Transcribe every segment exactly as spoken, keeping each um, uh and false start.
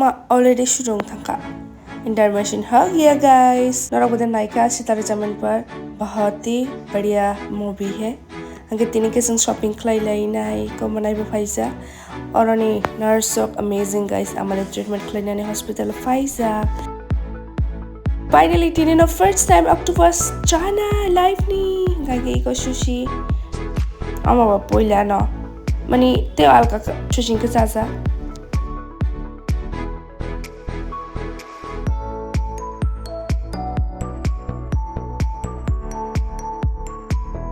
Ma already shuru wng thangkha. Intermission ho gaya guys. Norok bo de naikha Sitare Zameen Par, bahut hi badhiya movie hai. Hingke tini khe chwng shopping khlai lai nai, komo nai bo phaijak. Oroni nurse rok amazing guys, amani treatment khlai nani hospital o phaijak. Finally tini no first time octopus chana life ni, hingke iko sushi. Ama ba poila no. Mani tei alka sushi hingke chacha.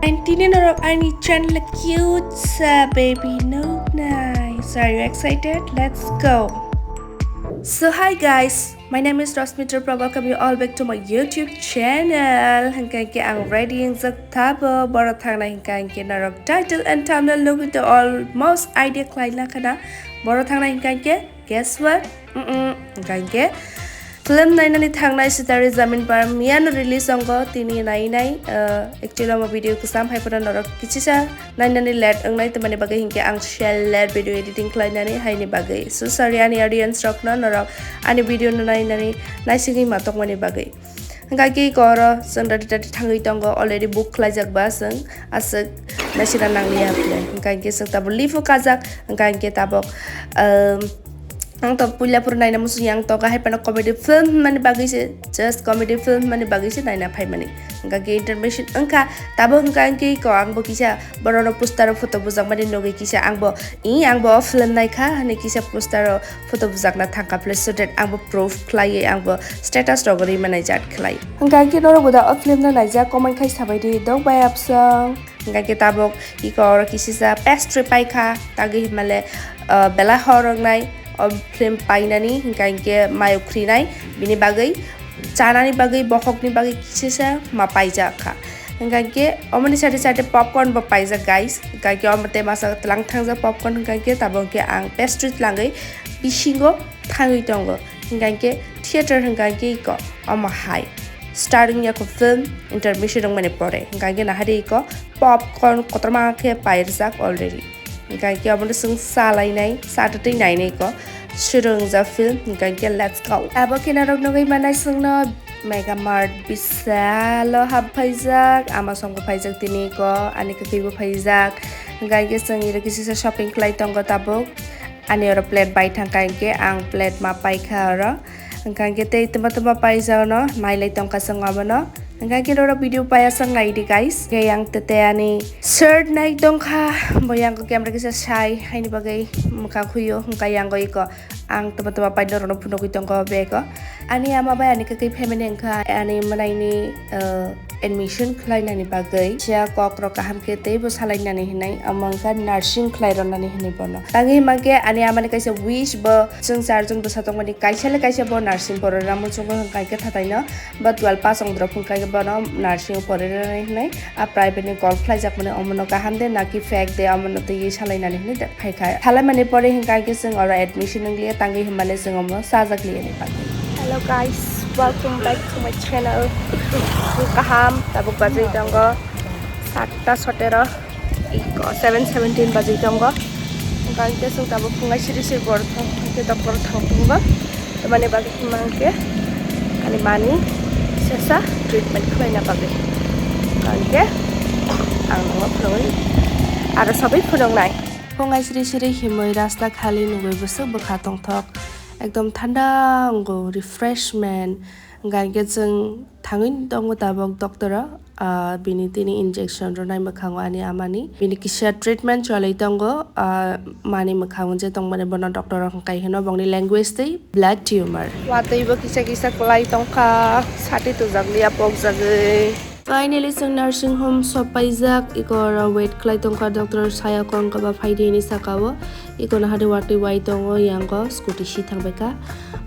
And tini norok ani channel cute sa baby no nai. So are you excited? Let's go. So hi guys, my name is Rosmitra Pra. Welcome you all back to my YouTube channel. Hingke ang ready wng jak tabo, boro thangna hingke norok title and thumbnail nugui to almost idea khlai na khana. Boro thangna hingke guess what? Mm-mm. Hingke film nainani thangnai Sitare Zameen Par miyano release ongo, tini nai nai, uh, actually omo video kwcham hai phano norok kichisa nainani late wngnai, tamani bagwi hingke ang share late video editing khlainani haini bagwi. So sorry ani audience rokno, norok ani video no nainani naisingwi ma tongmani bagwi. Hingke ki koro chwng dati dati thangwi tongo, already book khlaijak ba chwng aswk naisina nangliya hwnkhe. Hingke ki chwng tabuk live o kajak, hingke ki tabuk, um, Ang to puila phuru naina muchung yang to kahai phano comedy film hwnmani bagwi se, just comedy film hwnmani bagwi se naina phaimani. Hingka khe intermission wngkha, tabo hingka hingke ko ang bo kisa borok no poster o photo bujakmani nugwi kisa ang bo, "Ih, ang bo o film naikha," hwnwi kisa poster o photo bujakna thangkha phle, so that ang bo proof khlaiwi ang bo status rogwi manai jat khlai. Hingka hingke norok bo da o film no naijak, comment khai sabai di, dok bai absong. Hingka khe tabuk iko oro kisisa pastry paikha, tagwi himale, ah, belai hor wngnai o film painani, hingka hinkhe mayo khrinai bini bagwi, chanani bagwi, bokhokni bagwi kisisa ma paijak kha. Hingka hinkhe omoni sade sade popcorn bo paijak, guys. Hingka hinkhe omo tei masa twlang thangjak popcorn, hingka hinkhe tabuk hinkhe ang pastry twlangwi bisingo thangwi tongo. Hingka hinkhe theater hingka hinkhe iko omo hai. Starting ya ko film intermission wngmani pore. Hingka hinkhe nahari iko popcorn kotorma khe pairjak already. Hingka hinkhe omono chwng salainai, satutwi nainai iko. Shuru wngjak film, hingka hinkhe let's go. Abo khe norok nugwi manai chwngno Mega Mart bisalo hap phaijak, ama songbo phaijak tini iko, ani kwtwibo phaijak. Hingka hinkhe chwng iro kisisa shopping khlai tongo tabuk. Ani oro plate bai thangkha hinkhe ang plate ma paikha oro. Hingka hinkhe tei tuma tuma paijak no nailai tongkha chwng omono. Hingka hinkhe oro video paiya chwng naidi guys. Hingke yang tete ani shirt nai tongkha. Bo yang camera kisa sai haini bagwi mwkhang khuyo. Hingka yang iko ang tuma tuma pai norokno phunugwi tongo bego. Ani ama bai ani kwtwi family wngkha ani mwnaini, uh, admission khlainani bagwi, kisa kokrok kaham khe teibo salainani hinwi, omo wngkha nursing khlai rwnani hinwi bono. Tangwi hima khe ani amani kaisa wish bo, chwng charjon bwsa tongmani, kaisa le kaisa bo nursing porwi rwna muchungo hwnkha khe thathaino, bo twelve pass wng drop hwnkha khe bono nursing porwi rwnani hinwi, a private ni call khlaijak mani omono kaham de naki fake de omono twiwi salainani hinwi de. Phaikha. Salaimani pore hingka khe chwng oro admission wnglia, tangwi hwnmale chwng omo chajakliya ni bagwi. Hello guys, welcome back to my channel. Phung kaham, tabuk bajwi tongo satta sotero, iko seven seventeen bajwi tongo. Hingka hinkhe chwng tabuk phungai siri siri borok thang, hinkhe doctor thang thangba. Tamani bagwi hima hinkhe ani mani sesa treatment khlaina bagwi. Hingka hinkhe ang nangma phunugwi aro sabwi phunuknai. Phung aisri siri himwi rasta khali nugwi bwswk bwkha tongthok, ekdom thanda wngo, refreshment. Hingka hinkhe chwng thangwi tongo tabuk doctor o, ah, bini tini injection rwnai mwkhango ani amani. Bini kisa treatment choli tongo, ah, mani mwkhango je tongmani bono doctor o hwnkha hino bongni language twi blood tumor. Watwi bo kisa kisa kwlai tongkha, sati twijak liya pokjagwi. Finally, chwng nursing home sopaijak, iko oro wait khlai tongkha, doctor saya kong kaba phaidi hini saka o, iko nahari watwi wai tongo, yango scooty si thangbaikha.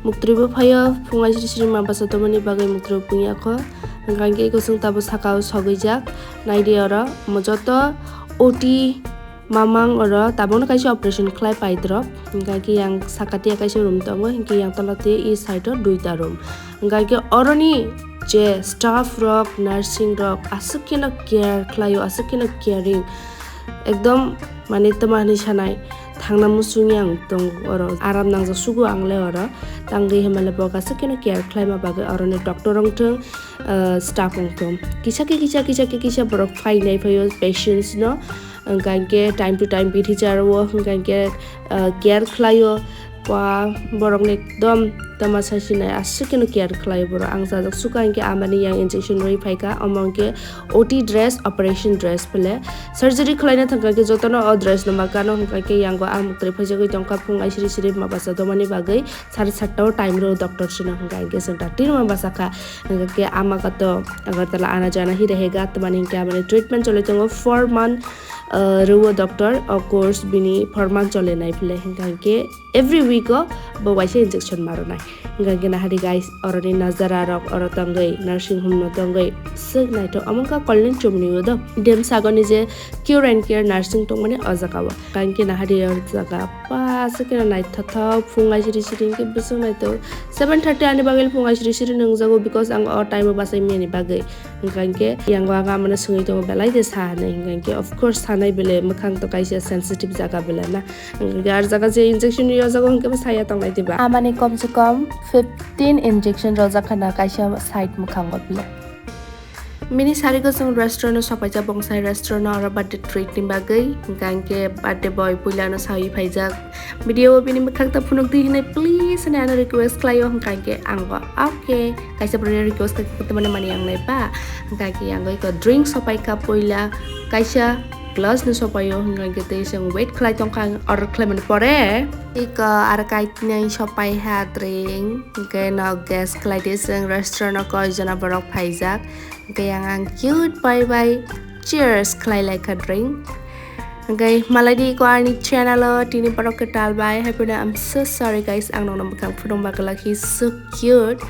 Muktwi bo phaio, phung aisri sri ma basa tongmani bagwi muktwi bo pungya kho. Hwnkha hinkhe iko chwng tabuk saka o sogwijak, naidi oro omo joto O T mamang oro tabukno kaisa operation khlai pai drop, hwnkha khe yang saka tiya kaisa room tongo, hinkhe yang tola tiya e side o duita room. Hingka khe oroni je staff rok, nursing rok aswk kheno care khlaio, aswk kheno caring, ekdom mane twma hinwi sanai. Thangna muchung yang tong oro, aram nangjak sugo ang le oro. Tangwi himale bo kaisa keno care khlaima bagwi oroni doctor wng thung, ah, staff wng thung. Kisa khe kisa, kisa khe kisa borok phai nai phaio patients no. Hwnkha hwnkhe time to time bithi charo, hwnkha hwnkhe, ah, care khlaio. Ba borokni ekdom tama sasinai aswk keno care khlaio borok. Ang sajak suka hwnkhe amani yang injection rwi phaikha, omo hwnkhe O T dress, operation dress phle. Surgery khlaina thangkha khe jotono o dress no makano, hwnkha khe yango ang muktwi phaijagwi tongkha phung aisiri siri ma basa domani bagwi sare satta o time rw doctor sino, hwnkha hwnkhe chwng ta tini ma basa kha, hwnkha khe ama kato Agartala ana jana hi rehega, tamani hwnkhe amani treatment choli tongo four month, uh, rw o doctor, of course bini four month chole nai phle, hwnkha hwnkhe every week o bo waisa injection maronai. Hwnkha hwnkhe nahadi guys, oroni najara rok oro tongwi, nursing home no tongwi, swk naithok. Omo wngkha Kollen Chomni o do. Dem sagoni je Cure and Care nursing tongmani o jaga o. Hwnkha hwnkhe nahadi o jaga pa swk khe naithothok, phung aisiri siri hwnkhe bwswk naithok. Seven thirty ani bagwi phung aisiri siri nungjago, because ang o time o bachai mani bagwi. Hwnkha hwnkhe yango ang amano swngwi tongo belai de sa hinwi, hwnkha hwnkhe of course sanai bele mwkhang to kaisa sensitive jaga bele na. Hwnkha hwnkhe ar jaga je injection rwi o jaga hwnkhe bo saya tongnai diba. Amani kom se kom fifteen injection rojak khana kaisa side mwkhango bele. Bini sarigo chwng restaurant o sopaijak, bongsai restaurant o oro birthday treat ni bagwi, hwnkha hwnkhe birthday boy puila no sawi phaijak. Video o bini mwkhang ta phunuk di hinwi please hinwi ano request khlaio, hwnkha hwnkhe ang bo okay. Kaisa bwrwi request khe tamani mani ang nai ba. Hwnkha hwnkhe ang iko drink sopai kha puila kaisa glass ni sopaio, hwnkha hwnkhe tei chwng wait khlai tongkha ang order khlaimani pore. Iko aro kaitnai sopai ha drink, hwnkhe no guess khlai di chwng restaurant o koi jona borok phaijak. Hwnkhe ang ang cute bye bye cheers khlai lai kha drink. Hwnkhe malai di ko ani channel o tini borok kwtal bai, hai phano I'm so sorry guys, ang nokno mwkhang phunukma glak, he's so cute.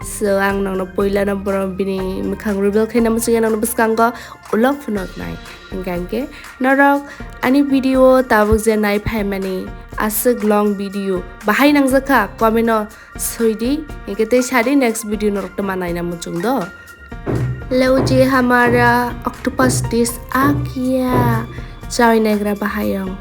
So ang nokno puila no borok bini mwkhang reveal khaina muchungya nokno bwskango ulok phunuknai. Hwnkhe hwnkhe norok ani video tabuk je nai phaimani aswk long video bahai nangjakha comment o soi di, hwnkhe tei sa di next video norok tongma naina muchung do. Leo je hamara octopus dish a kiya chai naigra bahayong.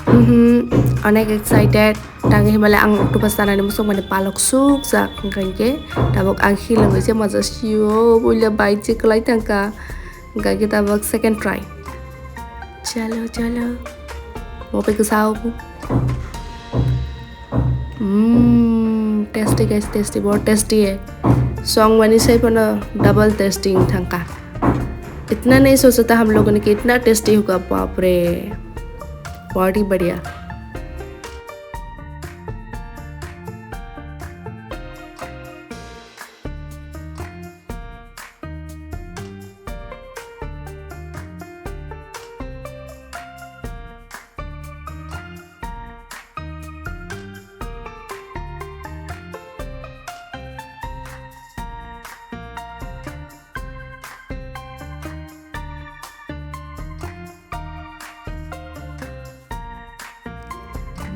Mhm, onek excited. Tangi himale ang octopus tanani musuk mani palok suk jak hwnkha hwnkhe tabuk ang hilangwi se maja sio buile bai je kwlai thangkha hwnkha hwnkhe tabuk second try. Chalo chalo. Mopai kwsao. Mm, tasty guys, tasty, bahut tasty hai. Song mani sai phano double tasty wng thangkha. Itna nahi socha tha hum logon ki itna tasty hoga, baap re. Bahut hi badhiya.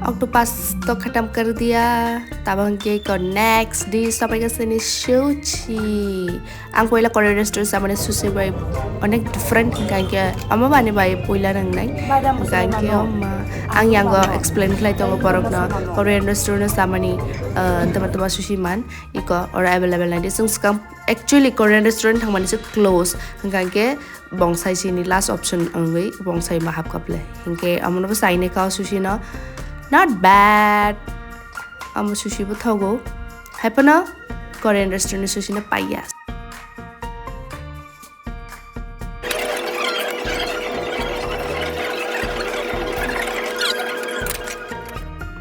Octopus to khatam kar diya, tabang ke ko next dish sabai ka sini sushi. Ang koila Korean restaurant samani sushi bai onek different hingka hingke ama bani bai puila nangnai. Hingka hingke ama ang yango explain khlai tongo borok no Korean restaurant samani, eh, tama tama sushi man iko oro available nai di. Chwng swkang actually Korean restaurant thangmani se close hingka hingke bongsai sini last option wngwi bongsai ma hapkha ble. Hingke amono bo saini kao sushi no, not bad. Amo sushi bo thogo. Hai phano Korean restaurant ni sushi no paiya.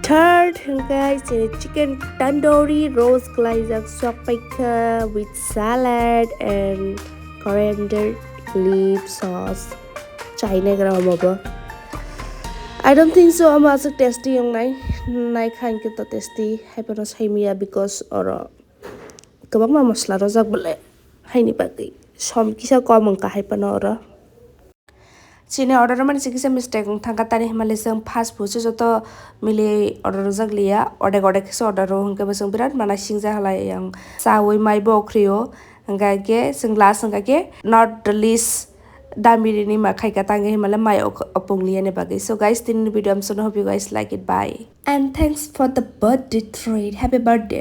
Third hingke chini chicken tandoori roast khlaijak sok paikha with salad and coriander leaf sauce. Chai naigra omo bo. I don't think so omo aswk tasty wngnai. Naikha hingke to tasty. Hai phano saimaya because oro kwbangma masla rojak bole. Haini bagwi som kisa kom wngkha hai phano oro. Chini order mani se kisa mistake wng thangkha, tani himale chwng fast food se joto mili order rwjak liya, odek odek khe se order rw, hwnkhe bo chwng birat mana singja halai yang chaui mai bo okhrio, hwnkha khe chwng last hwnkha khe not the least, dami rini ma khaika tangwi himale mai opung liyani bagwi. So guys, tini video amsono, hope you guys like it, bye. And thanks for the birthday treat, happy birthday.